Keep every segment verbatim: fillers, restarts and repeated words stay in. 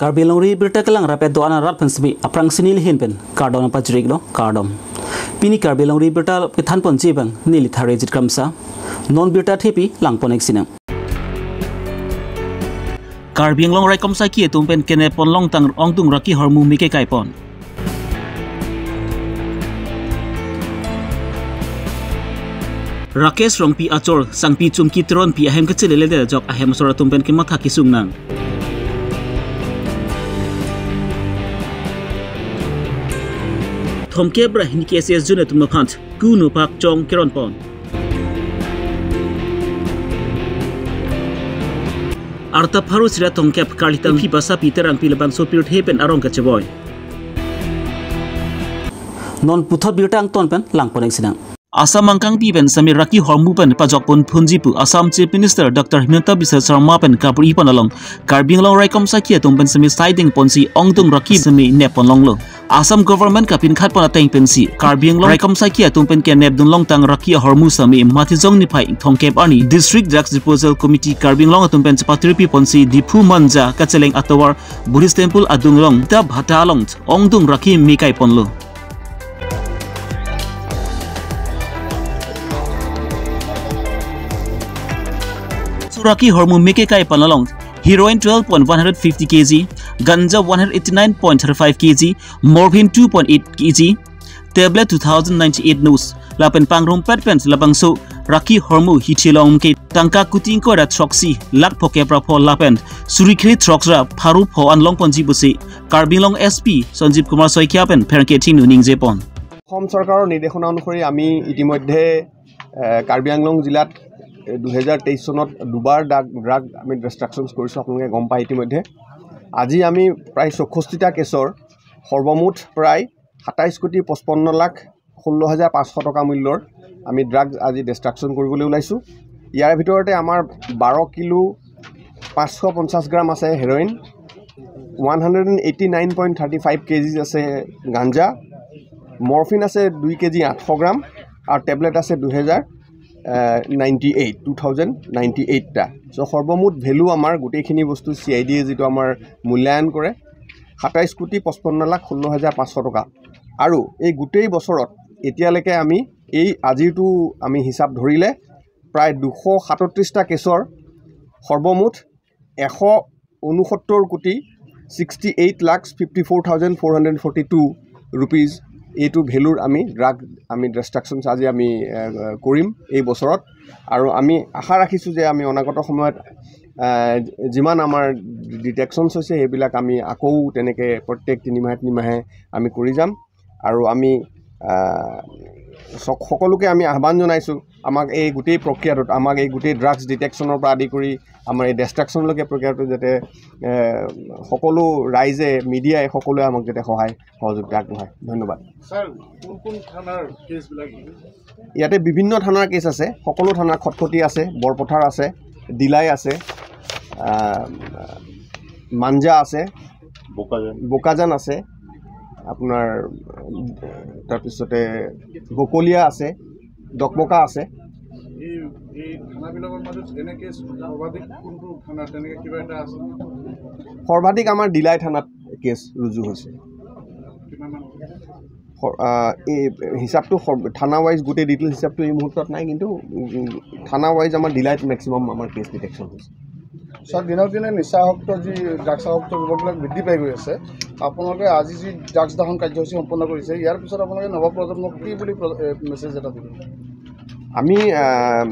Karbi Longri Birta kelang rapet do-an arat pen semi aphrang si neli ahin pen kardom pajir-iklo, kardom. Pini Karbi Longri Birta kethan ponji abang neli Tharejit Kramsa. Non birta thepi lang pon-ik sinang. Karbi Anglong Raikom Sakhi atum pen kenep pon longtang ongdung raki hormu meke kai pon. Rakesh Rongpi achor Sangpi Chumki Teronpi ahem kachelele ajok ahem asor atum pen kematha kesung nang. Thomkep ra hini K S S June atum aphan kuno pak chong keron pon. Arta pharo sira thomkep karlitang phi basa Peter Angpi labangso pirthe pen arong kacheboi. Non puthot birta angton pen lang pon-ik sinang. Assam angkangpi pen semi raki hormu pen pajok pon phunji pu Assam Chief Minister Doctor Himanta Biswa Sarma pen kabur-i pon along Karbi Anglong Raikom Sakhi atum pen semi saideng ponsi ongdung raki semi nep pon longlo. Assam government kapinkhat pon ateng pensi Karbi Anglong Raikom Sakhi atum pen kenep dun longtang raki ahormu semi Matijong niphai thomkep arni District Drugs Disposal Committee Karbi Anglong atum pen chepatirpi ponsi Diphu Manja kacheleng atovar Buddhist Temple adung along Ita Bhata along ongdung raki mekai ponlo. So raki hormu meke kai pon along heroin twelve point one hundred fifty K G, ganja one hundred eighty nine point thirty five K G, morphine two point eight K G, tablet two thousand ninety eight nus lapen pangrumpet pen labangso raki hormu hithi along ke tangka kuti ingkoi ra throksi lakh phokep ra pho lapen suri kre throksi ra pharo pho an long ponji pusi Karbi Anglong S P Sanjeev Kumar Saikia pen pherangke athengno ningje pon. অসম চৰকাৰৰ নিৰ্দেশনা অনুসৰি আমি ইতিমধ্যে, এ, কাৰ্বি আংলং জিলাত, এ, দুহেজাৰ তেইছ চনত দুবাৰ ড্ৰাগ, ড্ৰাগ আমি ডিষ্ট্ৰাকশ্যনছ কৰিছোঁ, আপোনালোকে গম পায় ইতিমধ্যে। আজি আমি প্ৰায় চৌষষ্ঠিটা কেছৰ সৰ্বমুঠ প্ৰায় সাতাইছ কোটি পঁচপন্ন লাখ ষোল্ল হাজাৰ পাঁচশ টকা মূল্যৰ আমি ড্ৰাগছ আজি ডিষ্ট্ৰাকশ্যন কৰিবলৈ ওলাইছোঁ। ইয়াৰ ভিতৰতে আমাৰ বাৰ কিলো পাঁচশ পঞ্চাছ গ্ৰাম আছে heroin, one hundred and eighty nine point thirty five কেজিজ আছে গাঞ্জা, মৰফিন আছে দুই কেজি আঠশ গ্ৰাম আৰু টেবলেট আছে দুহেজাৰ, uh, ninety eight, two thousand ninety এইটটা। চ' সৰ্বমুঠ ভেলু আমাৰ গোটেইখিনি বস্তু চি আই ডিয়ে যিটো আমাৰ মূল্যায়ন কৰে, সাতাইছ কোটি পঁচপন্ন লাখ ষোল্ল হাজাৰ পাঁচশ টকা। আৰু এই গোটেই বছৰত এতিয়ালৈকে আমি এই আজিৰটো আমি হিচাপ ধৰিলে প্ৰায় দুশ সাতত্ৰিশটা কেছৰ সৰ্বমুঠ এশ ঊনসত্তৰ কোটি sixty eight lakh fifty four thousand four hundred forty two rupees এইটো ভেলুৰ আমি ড্ৰাগ আমি ডিষ্ট্ৰাকশ্যনছ আজি আমি, এ, কৰিম এই বছৰত। আৰু আমি আশা ৰাখিছোঁ যে আমি অনাগত সময়ত, এ, যিমান আমাৰ ডিটেকশ্যনছ হৈছে সেইবিলাক আমি আকৌ তেনেকৈ প্ৰত্যেক তিনিমাহে তিনিমাহে আমি কৰি যাম। আৰু আমি, আহ, সক-, সকলোকে আমি আহ্বান জনাইছোঁ, আমাক এই গোটেই প্ৰক্ৰিয়াটোত, আমাক এই গোটেই ড্ৰাগছ ডিটেকশ্যনৰ পৰা আদি কৰি আমাৰ এই ডিষ্ট্ৰাকশ্যনলৈকে প্ৰক্ৰিয়াটো যাতে, এ, সকলো ৰাইজে, মিডিয়াই সকলোৱে আমাক যাতে সহায় সহযোগিতা আগবঢ়ায়। ধন্যবাদ। ছাৰ, কোন কোন থানাৰ কেছবিলাক? ইয়াতে বিভিন্ন থানাৰ কেছ আছে, সকলো থানা, খটখটি আছে, বৰপথাৰ আছে, ডিলাই আছে, আহ, মাঞ্জা আছে, বোকাজান। বোকাজান আছে, আপোনাৰ, তাৰপিছতে বকলীয়া আছে, ডকমকা আছে। এই, এই থানাবিলাকৰ মাজত এনে কেছ সৰ্বাধিক কোনটো থানাত তেনেকে কিবা এটা আছে? সৰ্বাধিক আমাৰ ডিলাই থানাত কেছ ৰুজু হৈছে। কিমান মান? স-, আহ, এই হিচাপটো সৰ-, থানা ৱাইজ গোটেই ডিটেইলছ হিচাপটো এই মুহূৰ্তত নাই, কিন্তু, উম, থানা ৱাইজ আমাৰ ডিলাইত মেক্সিমাম আমাৰ কেছ ডিটেকশ্যন হৈছে। ছাৰ, দিনক দিনে নিচাসক্ত যি ড্ৰাগছাসক্ত যুৱকবিলাক বৃদ্ধি পাই গৈ আছে, আপোনালোকে আজি যি ড্ৰাগছ দহন কাৰ্যসূচী সম্পন্ন কৰিছে, ইয়াৰ পিছত আপোনালোকে নৱপ্ৰজন্মক কি বুলি প্ৰ-, এ, মেছেজ এটা দিব? আমি, আহ,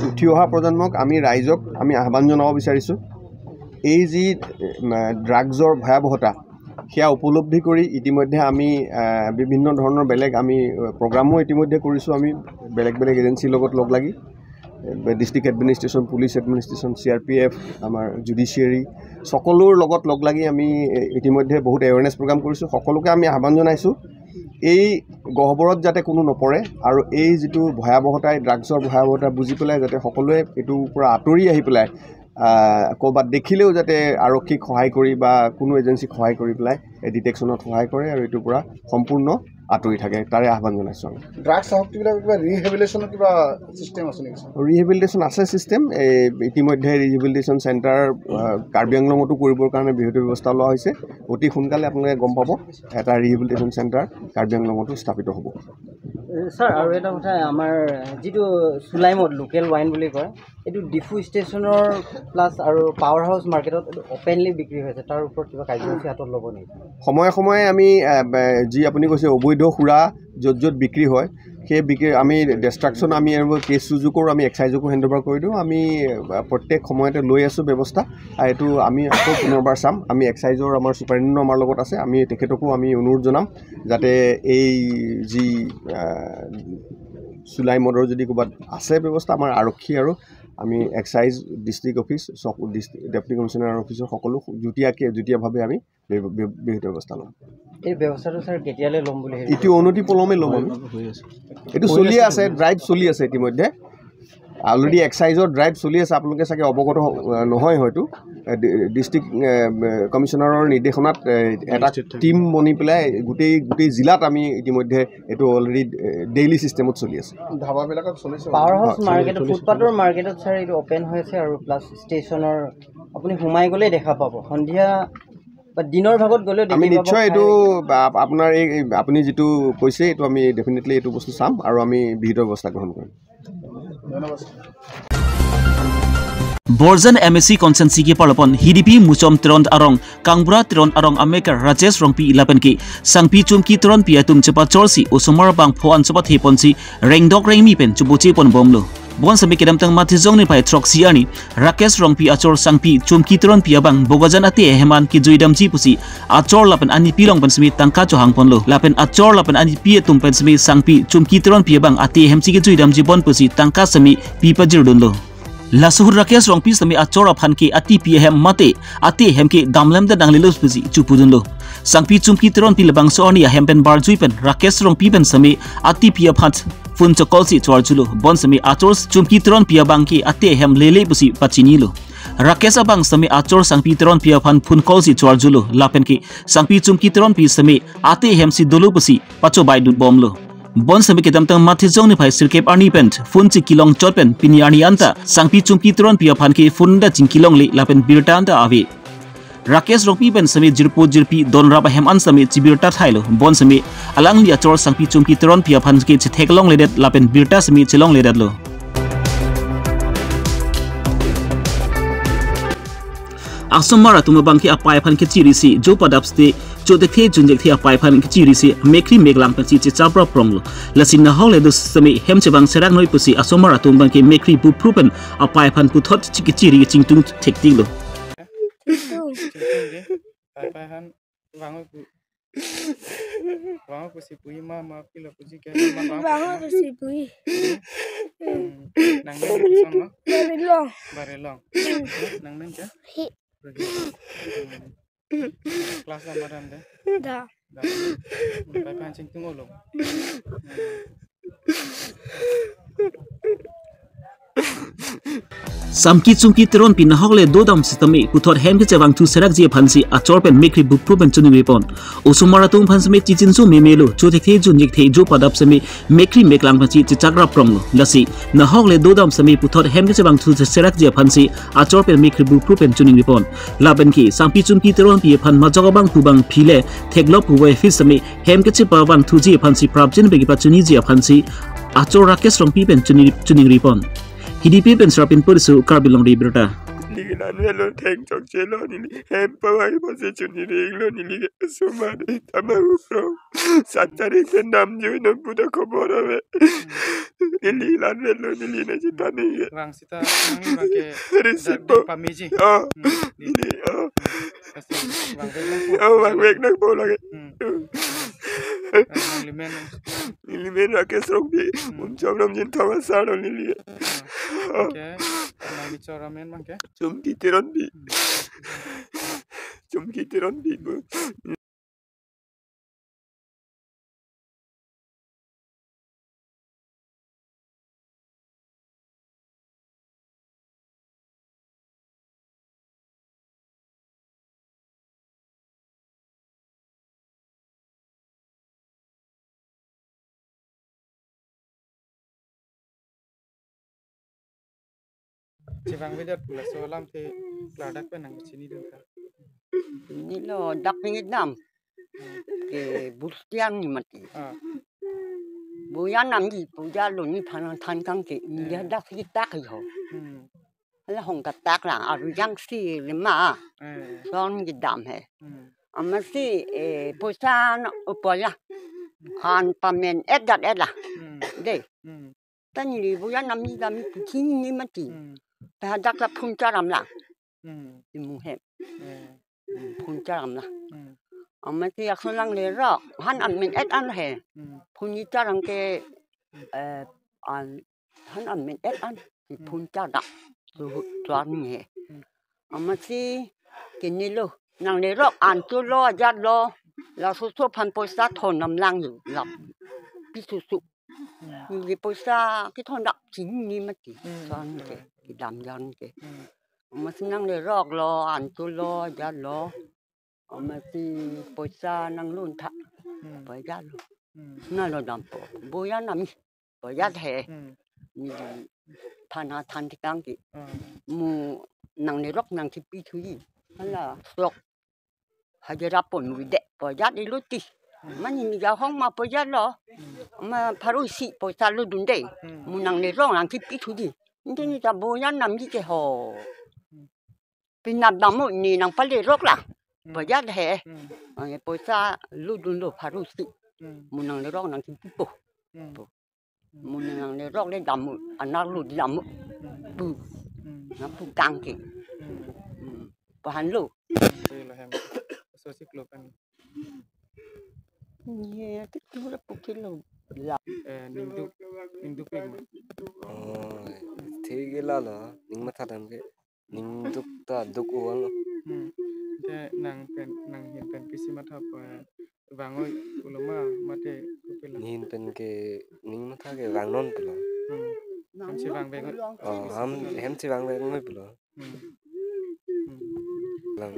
উঠি অহা প্ৰজন্মক, আমি ৰাইজক আমি আহ্বান জনাব বিচাৰিছোঁ, এই যি, আহ, ড্ৰাগছৰ ভয়াৱহতা, সেয়া উপলব্ধি কৰি ইতিমধ্যে আমি, আহ, বিভিন্ন ধৰণৰ বেলেগ আমি, আহ, প্ৰগ্ৰামো ইতিমধ্যে কৰিছোঁ। আমি বেলেগ বেলেগ এজেঞ্চিৰ লগত লগ লাগি, আহ, ডিষ্ট্ৰিক্ট এডমিনিষ্ট্ৰেশ্যন, পুলিচ এডমিনিষ্ট্ৰেশ্যন, চি আৰ পি এফ, আমাৰ জুডিচিয়েৰী, সকলোৰ লগত লগ লাগি আমি, এ, ইতিমধ্যে বহুত এৱেৰনেছ প্ৰগ্ৰাম কৰিছোঁ। সকলোকে আমি আহ্বান জনাইছোঁ, এই গহ্বৰত যাতে কোনো নপৰে আৰু এই যিটো ভয়াৱহতা, এই ড্ৰাগছৰ ভয়াৱহতা বুজি পেলাই যাতে সকলোৱে এইটোৰ পৰা আঁতৰি আহি পেলাই, আহ, ক'ৰবাত দেখিলেও যাতে আৰক্ষীক সহায় কৰি বা কোনো এজেঞ্চিক সহায় কৰি পেলাই এই ডিটেকশ্যনত সহায় কৰে আৰু এইটোৰ পৰা সম্পূৰ্ণ আঁতৰি থাকে, তাৰে আহ্বান জনাইছোঁ আমি। ড্ৰাগছ আসক্তিবিলাক কিবা ৰিহেবিলিটেশ্যনৰ কিবা ছিষ্টেম আছে নেকি, ছাৰ? ৰিহেবিলিটেশ্যন আছে ছিষ্টেম। এই ইতিমধ্যে ৰিহেবিলিটেশ্যন চেণ্টাৰ, আহ, কাৰ্বি আংলঙতো কৰিবৰ কাৰণে বিহিত ব্যৱস্থা লোৱা হৈছে। অতি সোনকালে আপোনালোকে গম পাব, এটা ৰিহেবিলিটেশ্যন চেণ্টাৰ কাৰ্বি আংলঙতো স্থাপিত হ'ব। এ, ছাৰ, আৰু এটা কথা, আমাৰ যিটো চুলাইমদ লোকেল ৱাইন বুলি কয়, এইটো ডিফু ষ্টেচনৰ প্লাছ আৰু পাৱাৰ হাউচ মাৰ্কেটত এইটো অপেনলি বিক্ৰী হৈছে, তাৰ ওপৰত কিবা কাৰ্যসূচী হাতত ল'ব নেকি? সময়ে সময়ে আমি, আহ, বে-, যি আপুনি কৈছে অবৈধ সুৰা য'ত য'ত বিক্ৰী হয়, সেই বিক্ৰী আমি ডিষ্ট্ৰাকশ্যন আমি আৰু কেছ ৰুজু কৰোঁ, আমি এক্সাইজকো হেণ্ড অভাৰ কৰি দিওঁ। আমি, আহ, প্ৰত্যেক সময়তে লৈ আছোঁ ব্যৱস্থা। আৰু এইটো আমি আকৌ পুনৰবাৰ চাম। আমি এক্সাইজৰ আমাৰ ছুপাৰিণ্টেণ্ডেণ্ট আমাৰ লগত আছে, আমি তেখেতকো আমি অনুৰোধ জনাম যাতে এই যি, আহ, চুলাই মদৰ যদি ক'ৰবাত আছে ব্যৱস্থা, আমাৰ আৰক্ষী আৰু আমি এক্সাইজ, ডিষ্ট্ৰিক্ট অফিচ, চক-, ডিষ্ট্ৰিক্ট ডেপুটি কমিশ্যনাৰ অফিচৰ সকলো যুটীয়াকে, যুটীয়াভাৱে আমি বি-, বি-, বিহিত ব্যৱস্থা ল'ম। এই ব্যৱস্থাটো, ছাৰ, কেতিয়ালৈ ল'ম বুলি ভাবিছে? এইটো অনতি পলমে ল'ম আমি। এইটো চলিয়ে আছে, ড্ৰাইভ চলি আছে ইতিমধ্যে। অলৰেডি এক্সাইজৰ ড্ৰাইভ চলি আছে, আপোনালোকে চাগে অৱগত হ-, নহয় হয়তো। এ, ডি-, ডিষ্ট্ৰিক্ট, এ, এ, কমিশ্যনাৰৰ নিৰ্দেশনাত, এ, এটা টিম বনি পেলাই গোটেই, গোটেই জিলাত আমি ইতিমধ্যে এইটো অলৰেডি, এ, ডেইলি ছিষ্টেমত চলি আছে। ধাবাবিলাকত চলিছে? পাৱাৰ হাউচ হয়, চলি-, মাৰ্কেটত, চলিছে। ফুটপাথৰ মাৰ্কেটত, ছাৰ, এইটো অপেন হৈ আছে আৰু প্লাছ ষ্টেচনৰ আপুনি সোমাই গ'লেই দেখা পাব। সন্ধিয়া বা দিনৰ ভাগত গ'লেও আমি দেখি পাব নিশ্চয় এইটো খাই। আপ-, আপোনাৰ এই, এই আপুনি যিটো কৈছে, এইটো আমি ডেফিনেটলি এইটো বস্তু চাম আৰু আমি বিহিত ব্যৱস্থা গ্ৰহণ কৰিম। Borjan M A C constituency ke parlapon Hidipi Muchom Teron arong, Kangbura Teron arong amekar Rajesh Rongpi lapen ke Sangpi Chumki Teronpi atum chepachorsi osomar bang pho-an chepathe ponsi rengdok rengmi pen chepoche pon bomlo. Bonsitame kedamtang Matijong niphai throksi arni Rakesh Rongpi achor Sangpi Chumki Teronpi abang Bokajan ate ahem an kejui damji pusi achor lapen anipi along pen sitame tangka chohang ponlo. Lapen achor lapen anipi atum pen sitame Sangpi Chumki Teronpi abang ate ahemsi kejui damji bon pusi tangka sitame pi pajirdunlo. Laso ahut Rakesh Rongpi sitame achor aphan ke atipi ahem mate ate ahem ke damlem ta nanglelo pusi chupudunlo. Sangpi Chumki Teronpi labangso arni ahem pen barjui pen Rakesh Rongpi pen sitame atipi aphan phone chokolsi choarjulo. Bonsitame achor Chumki Teronpi abang ke ate ahem lele pusi pachinilo. Rakesh abang sitame achor Sangpi Teronpi aphan phone call si choarjulo. Lapen ke Sangpi Chumki Teronpi sitame ate ahemsi dolo pusi pachobai dut bomlo. Bonsitame kedamtang Matijong niphai sirkep arni pen phone chingkilong chot pen pini arni anta Sangpi Chumki Teronpi aphan ke phone ta chingkilongle lapen birta anta ave. Rakesh Rongpi pen sitame jirpo jirpi donrap ahem an sitame chibirta thailo. Bonsitame alangli achor Sangpi Chumki Teronpi aphan ke chetheklongledet lapen birta sitame chelongledetlo. Asomar atum abang ke apei aphan kechirisi jo padap site chothekthe junjekthe apei aphan kechirisi mekri meklang pensi chechapra pronglo. Lasi nahok le do sitame hem chevang serak noi pusi asomar atum abang ke mekri bupru pen apei aphan puthot chi-, kechiri chingtung thektiklo. Chingtung ke, apei aphan vangoi pu. Vangoi pusi puji ma, ma pilo puji ke, ma vang. Vangoi pusi puji. Hmm. Nangning ke koson lo? Barilong. Barilong. Hmm. Nangning ke? Hi. Rohit. Hmm. Class dam ma dam de? Dam. Dam. Apei aphan chingtung olo. Hmm. Sangpi Chumki Teronpi nahok le dodam sitame puthot hem kechevangthu serakji aphansi achor pen mekri bupru pen choningri pon. Osomar atum aphan sitame chichinso memelo, chothekthe junjekthe jo padap sitame mekri meklang pensi chechakra pronglo. Lasi nahok le dodam sitame puthot hem kechevangthu serakji aphansi achor pen mekri bupru pen choningri pon. Lapen ke Sangpi Chumki Teronpi aphan majok abang pu bang phile theklop puvoiphit sitame hem kechevangthuji aphansi prapjin begi pachuniji aphansi achor Rakesh Rongpi pen choni, choningri pon. Hidipi pen Srapin Poriso, Karbi Longri Abirta. Neli ke nanvelo thengchokchelo neli hem pavai pose choningri inglo neli ke sumar tama upro. Sat tarik pen damjui non puta khobor ave. Neli nanvelo neli na chita neli ke. Vang sita nangli vang ke receipt da, bo. Pameji. Oh. Hmm, neli. Neli, oh. Kasi vang vek nangpo. Oh, vang vek nangpo lagi. Hmm. Nangli men. Neli men Rakesh Rongpi. Hmm. Munchom Ramjin Thomas sir lo neli. Ah. Oh. Okay. Nangli chor amen abang ke? Chumki Teronpi. Hmm. Chumki Teronpi bo. Chevangvedet pu laso alamthe klardak pen nangchinidun tha. Neli lo dak pingit dam. Hmm. Ke Bustiang ni mati. Ah. Boya namji, boya lo nephan than kang ke. Neli, eh, dak si tak ho. Hmm. Lahong katak lang, arujang si lima. Eh. Son kedam he. Hmm. Amatsi, eh, poisa na upoya. Han pamen et dat et la. Hmm. Dei. Hmm. Ta neli boya namji dam pu chinine mati. Hmm. Ta hadak la phun charam lang. Hmm. Imu he. Eh. Hmm, phun charam lang. Hmm. Amatsi ason nanglerok. Han amen et an he. Hmm. Phun charam ke, eh, an, han amen et an. Si, hmm, phun charam. Suhut tuan he. Hmm. Amatsi ke neli lo. Nanglerok an tu lo, ajat lo. Laso ason aphan poisa thon nam lang yo. Lapu susu. Hmm. Neli poisa kethon dak chinine mati. Hmm. Son ke, hmm, kedam jan ke. Hmm. Amatsi nanglerok lo, an tu lo, ajat lo. Amatsi poisa nanglun tha. Hmm. Poisa lo. Hmm. Na lo dampo. Boya namji. Boya he. Hmm. Nephan than kang ke. Hmm. Mo nanglerok nangkipi thuji. Hala sok hajira pon muide. Boya iluti. Hmm. Mane neli ahong ma boya lo. Hmm. Ma pharo isi poisa lutdun dei. Hmm. Mo nanglerok nangkipi thuji. Neli, hmm, neli ta boya namji ke ho. Hmm. Penap dam mo ne nangpalerok la. Hmm. Boya he. Hmm. Ang poisa lutdun lo pharo isi. Hmm. Mo nanglerok nangkipipo. Hmm. Po. Hmm. Mo nanglerok le dam mo, anak lo dam mo. Hmm. Pu. Hmm. Nangpu kang ke. Hmm. Hmm. Pahan lo. Hmm. Silo hem. So si klo pen. Ye, ti tu la pu kilo. La. Eh, ning duk, ning duk pik ma. Oh, thik ke la lo, ning matha dam ke. Ning duk ta duk uang lo. Hmm. Te nang pen, nanghin pen pisi matha pa vangoi pulo ma mate kopilo? Nehin pen ke ning matha ke vangnon pulo. Hmm. Hem si vangvek. Oh, hem, hem si vangvek noi pulo. Hmm. Hmm. Lang.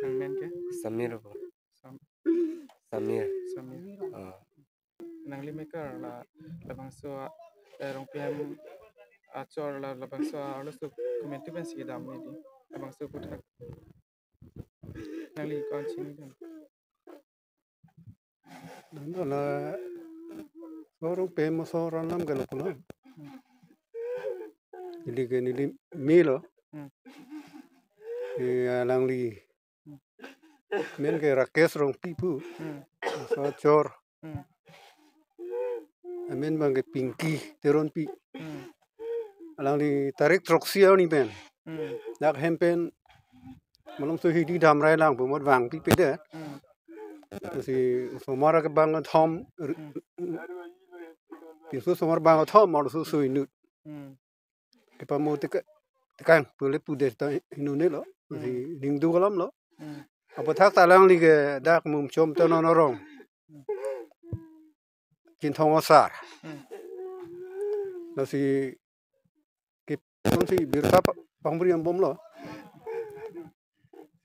Nang men ke? Samir po. Sam-, Samir. Samir. Oh. Nangli mekar la, labangso, eh, Rongpi hem achor la, labangso arloso komantu pensi kedam ne dei. Labangso aphuthak nangli ko-an chinidun? Nang la so Rongpi hem so ran lam ke lo pulo. Hmm. Neli ke neli melo. Hmm. Eh, alangli men ke Rakesh Rongpi pu. Hmm. So achor. Hmm. Amen abang ke Pinky Teronpi. Hmm. Alangli tarik throksi arni pen. Hmm. Dak hem pen malomso hidi damrai lang pu mot vangpipe det. Hmm. Si osomar kebang kethom, ri-, hmm, pinso osomar bang kethom, arloso inut. Hmm. Kepamo tika-, tikang, pule pudet ta hinone lo, hmm, si ning duk alam lo. Hmm. Aphuthak ta alangli ke dak Mumchom Teron arong. Hmm. Chinthong asar. Hmm. Lasi kip-, si birta pa-, pahumri ambom lo.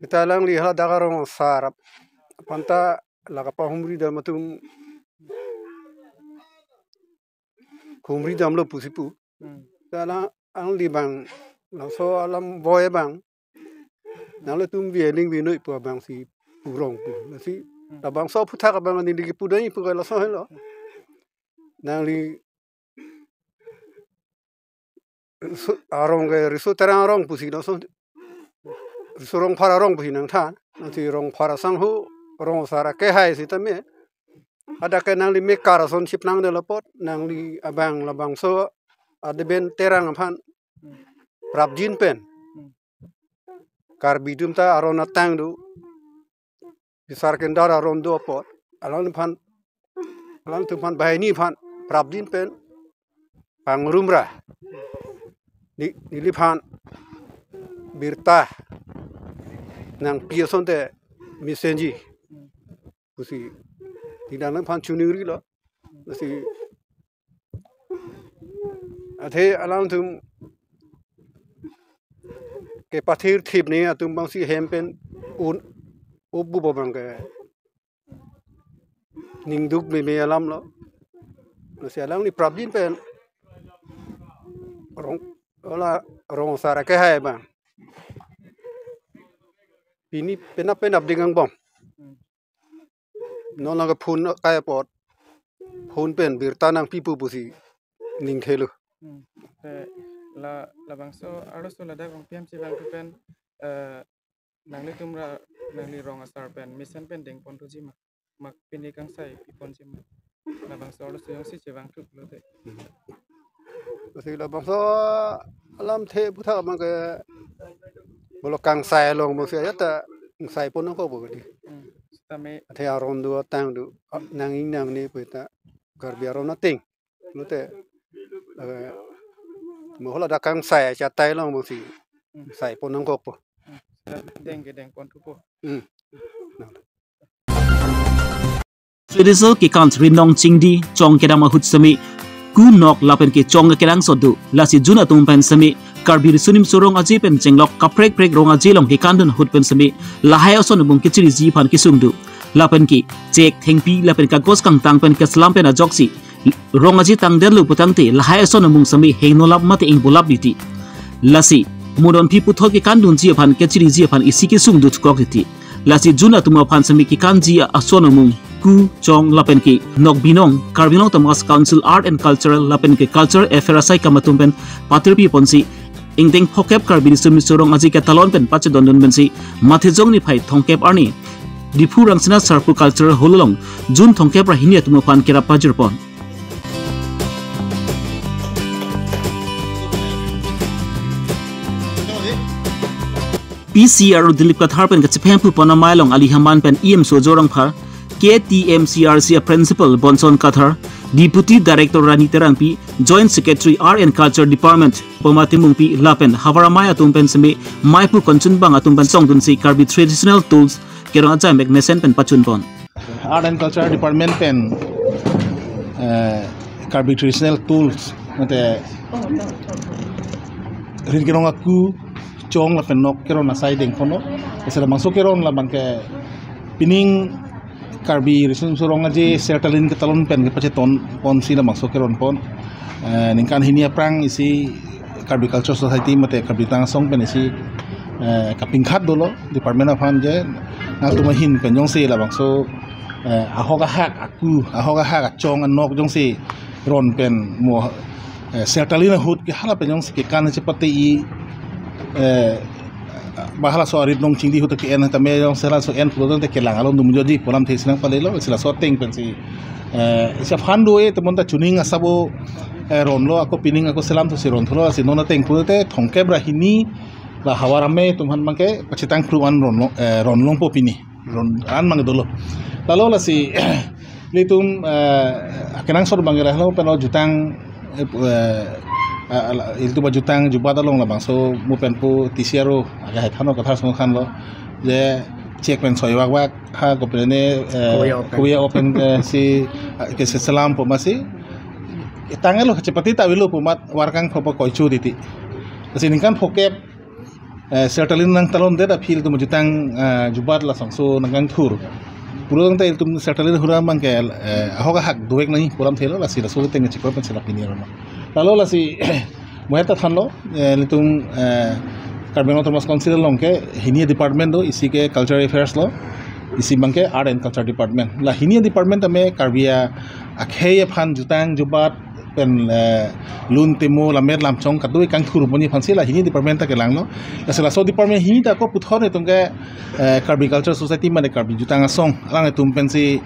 Seta alangli hala dak arong asar. Aphan ta la kapahumri dam atum humri damlo pusi pu. Hmm. Ta la alangli abang, laso alam boy abang. Nanglitum vi aling vi noi pu abang si purong pu. Lasi, hmm, labangso aphuthak abang neli kepu dai pu ke laso helo. Nangli riso arong ke, riso Terang arong pusi laso. Riso Rongphar arong pusi nangthan. Nangsi Rongphar asangho, rong asar akehai sitame. Hadak ke nangli mekar ason chiplang det apot, nangli abang labangso adeben Terang aphan prapjin pen. Karbi atum ta aron atang do. Bisar kendar aron do apot. Alangphan, alangtum aphan banghini aphan prapjin pen pangrumra. Ne-, neliphan birta nangpi asonte mesenji pusi neli alangphan choningri lo. Lasi athe alangtum kepathir thip ne atum abang si hem pen un ubu abang ke ning duk meme alam lo. Lasi alangli prapjin pen rong Ola rong asar ke hai bang. Pini penap penap ding angbong. Hmm. Non lake phone kai apot. Phone pen birta nangpipo pusi ning thelo. Hmm. Te la labangso arloso ladak rong P M C bang pen, eh, nanglitum ra nangli rong asar pen mesen pen dengpon thuji ma? Mak pini kangsai pipon ji ma? Labangso arloso jongsi chevang thuklo te. Pusi labangso alamthe puthak abang ke bolo kangsai along pusi ajat ta kangsai pon nangkok pu kali. Hmm. Sitame Athe aron do atang do, nangning nangne pu ta Karbi aron ateng. Lote, eh, mo hala dak kangsai achatai along pusi Hmm. sai pon nangkok pu. Hmm. Sita deng ke dengpon thupo. Hmm. Traditional kekan rinong chingdi chong kedam ahut semi ku nok lapen ke chong kenangsot do. Lasi Jun atum pen semi Karbi Riso Nimso Rong Aje pen chenglok kaprek prek rong aje along kekandun ahut pen semi lahai ason amung kechiriji aphan kesung do. Lapen ke chek thengpi lapen kagos kangtang pen keselam pen ajoksi rong aje tangdetlo putangte lahai ason amung semi hengno lap mate ingbo lap titi. Lasi mo donpi puthot kekandunji aphan kechiriji aphan isi kesung do thukok titi. Lasi Jun atum aphan semi kekanji ason amung ku chong lapen ke nok binong Karbi Anglong Autonomous Council Art and Cultural lapen ke Cultural Affair asaikam atum pen patirpi ponsi ingdeng phokep Karbi Riso Nimso Rong Aje ketalon pen pachedondun pensi Mathejong niphai thomkep arni Diphu Rangsina Sarpo Cultural Hall along Jun thomkep ra hini atum aphan kerap pajirpon. P C R Dilip Kathar pen kachephem pu pon amei along ali haman pen E M Sojo Rongphar, K T M C R C a Principal Bonson Kathar, Deputy Director Rani Terangpi, Joint Secretary Art and Culture Department Poma Timungpi lapen havar amei atum pen semi maipu konchunbang atum pen songdunsi Karbi Traditional Tools kerong ajaimek mesen pen pachunpon. Art and Culture Department pen, eh, Karbi Traditional Tools mate rin kerong aku chong lapen nok kerong asai dengponlo. Ese labangso kerong labang ke pining Karbi Riso Nimso Rong Aje Sertalin ketalon pen kepacheton ponsi labangso kerong pon. Eh, ningkan hini aphrang isi Karbi Culture Society mate Karbi Jutang Asong pen isi, eh, kapingkhat dolo department aphan je nangtum ahin pen jongsi labangso, eh, ahok ahak aku, ahok ahak achong anok jongsi ron pen mo, eh, Sertalin ahut ke hala pen jongsi kekan chepate-i, eh, ba halaso arit nong chingdi ahut ke-en tame jongsi halaso en pulo tangte kelang along dum jodi pu alamthe si nangpalelo, si laso ateng pensi, eh, isi aphan do-e temon ta chuning asabo, eh, ronlo, ako pining ako selam thusi ron thulo, si non ateng pulote thomkep ra hini la havar amei atum aphan abang ke pachethang phru an ronlo, eh, ronlongpo pini. Ron an abang dolo. Lalo lasi ilitum, eh, akenangsot abang lahelo pen lo jutang, eh, eh, ah, ala, ilitum ajutang jubat along labangso mo pen pu T C R O aga hai thano kathar song khanlo je chek pen soi wak wak ha kopine, eh, Koya open. Koya open, eh, si, ah, ke selam pu masi tanglo chepate ta avelo pu amat warkang phopo koichu titi. Lasi ningkan phokep, eh, Sertalin nangtalondet aphi ilitum jutang, eh, jubat lasonso nangkangthur. Pulo tangte ilitum Sertalin hura abang ke, eh, ahok ahak dovek nangji pu alamthelo, lasi laso ateng chiklo pensi la pini ronlo. Lalo lasi mo het ta thanlo, eh, ilitum, eh, Karbi Anglong Autonomous Council along ke hini department do, isi ke Cultural Affairs lo, isi abang ke Art and Culture Department. La hini department tame Karbi a akhei aphan jutang jubat pen, eh, lun temo lamet lamchong kadoi kangthur ponji aphansi la hini department ta kelanglo. Lasi laso department hini ta ako puthot netum ke, eh, Karbi Culture Society mane Karbi Jutang Asong alanglitum pensi,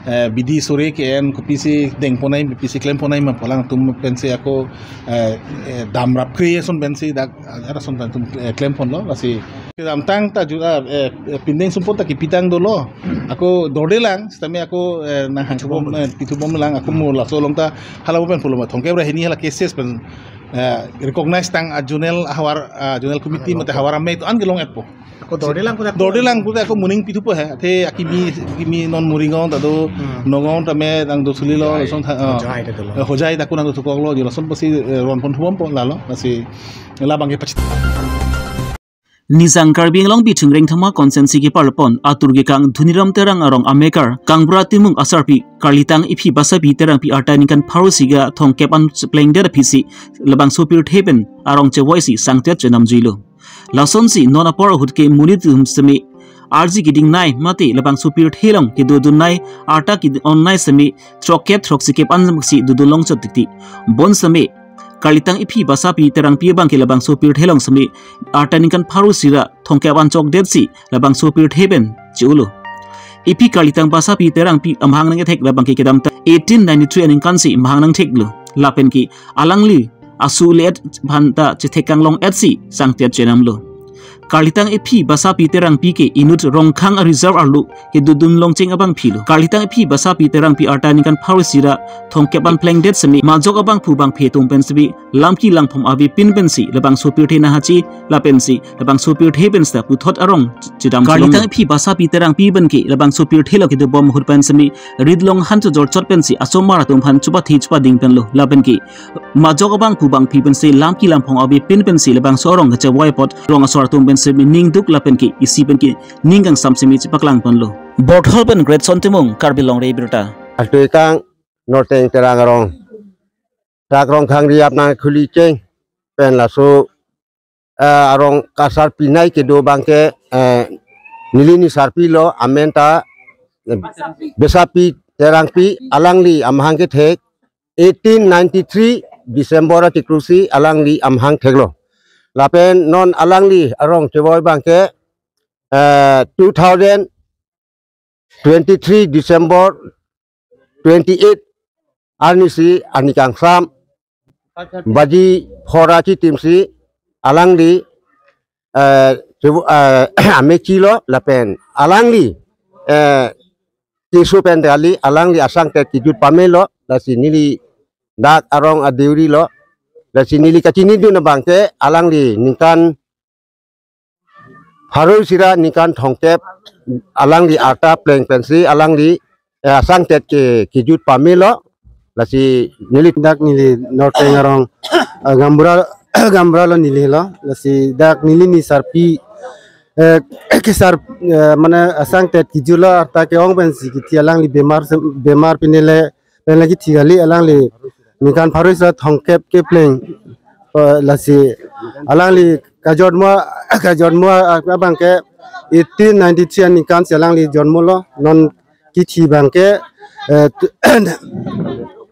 eh, bidi sore ke-en kopisi dengponai kopisi klemponai ma pu alangtum pensi ako, eh, eh, damrap creation pensi dak, eh, ason atum, eh, klemponlo lasi kedamtang ta ju-, ah, eh, eh, pindeng sumpot ta kipitang dolo. Ako dordelang, sitame ako, eh, nang hangthubom, eh, pithubomlang, ako mo laso along ta hala pen pulo ma thomkep ra hini hala cases pen, eh, recognize tang a zonal havar, ah, zonal committee mate havar amei atum an kelong-etpo. Ako dordelang kuda. Dordelang kuda ako moning pithupo he. Athe akimi, akimi non Morigaon ta do, Hmm. Nagaon tame nang do sulilo, lason tha, ah. Hojai ta dolo. Eh, Hojai ta ako nang do thukoklo, jo lason pusi, eh, ronpon thubompo lalo, lasi labang ke pachit. Nijang Karbi Anglong Bithung Rengthama Constituency keparlopon atur kekang Dhoniram Terang arong amekar Kangbura Timung asarpi Karlitang Iphi Basapi Terangpi arta ningkan pharo isi ra thomkep an plengdet aphisi labangso pirthe pen arong chevoisi sangtet chenamjuilo. Lasonsi non apor ahut ke monit atum seme arji kedingnei mate labangso pirthe along kedodun nei arta ke-onnei seme throkkep throksikep an si dodun longchot tikti. Bonseme Karlitang Iphi Basapi Terangpi abangke labangso pirthe along seme arta ningkan pharo isi ra thomkep an chokdetsi labangso pirthe pen che-olo. Iphi Karlitang Basapi Terangpi amahang nangkethek labangke kedamtang eighteen ninety-three aningkansi mahang nangtheklo. Lapenke alangli asu le-et aphanta chethek kanglong-etsi sangtet chenamlo. Karlitang Iphi Basapi Terangpi ke inut Rongkhang a-reserve arlo kedodun longcheng abangphilo. Karlitang Iphi Basapi Terangpi arta ningkan pharo isi ra thomkep an plengdet seme majok abangphu bangphi atum pen seme lamki langphong avepin pensi labangso pirthe nanghachi lapensi labangso pirthe pen seta puthot arong chedam. Karlitang Iphi Basapi Terangpi penke labangso pirthe along kedobom ahut pen seme rit longhan chojorchot pensi asomar atum aphan chupathe chupading penlo. Lapenke majok abangphu bangphi pensi lamki langphong avepin pensi labangso arong kachevoi apot rong asor atum pen seme ningduk lapenke isi penke ning kangsam seme chepaklang ponlo. Borthol pen Greatson Timung, Karbi Longri Abirta. Astu ikang Norteng Terang arong. Dak Rongkhang Riap nangkhuli cheng pen laso, eh, arong kasarpi nei kedo abangke, eh, neli ne sarpilo amen ta, eh, Besapi Terangpi alangli amahang kethek eighteen ninety-three December achikrosi alangli amahang theklo. Lapen non alangli arong chevoi abangke, eh, two thousand twenty-three December twenty-eight arnisi arni kangsam baji phora chitimsi alangli, eh, chevo-, eh, amechilo lapen alangli, eh, keso pen kali alangli asangtet kejut pamelo lasi neli dak arong adeuri lo lasi neli kachinidun abangke alangli ningkan pharo isi ra ningkan thomkep alangli arta pleng pensi alangli, eh, asangtet ke kejut pamelo lasi neli dak neli Norteng arong, eh, Gaonbura, Gaonbura lo neli lo lasi dak neli ne sarpi, eh, kesar, eh, mane asangtet kejut lo arta ke-ong pensi kithi alangli bemar se-, bemar pinile pen lagi thi kali alangli ningkan pharo isi ra thomkep ke pleng, eh, lasi alangli kajonmo, kajonmo abangke eighteen ninety-three aningkansi alangli jonmolo non kithi abangke, eh,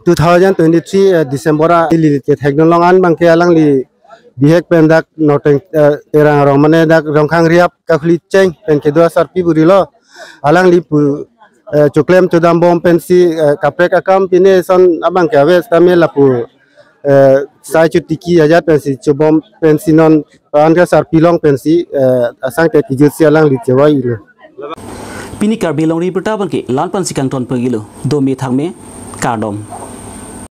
two thousand twenty-three, eh, December a ili kethekdun long an abangke alangli bihek pen dak Norteng, eh, Terang arong mane dak Rongkhang Riap kakhuli cheng pen kedo asarpi buri lo alangli pu, eh, choklem chodambom pensi, eh, kaprek akam pine son abangke ave setame lapu, eh, sai chotiki ajat pensi chobom pensi non an kasarpi along pensi, eh, asangtet kejutsi alangli chevoilo. Pini Karbi Longri Abirta abangke la-an pensi kangton pagilo. Dome thakme, kardom.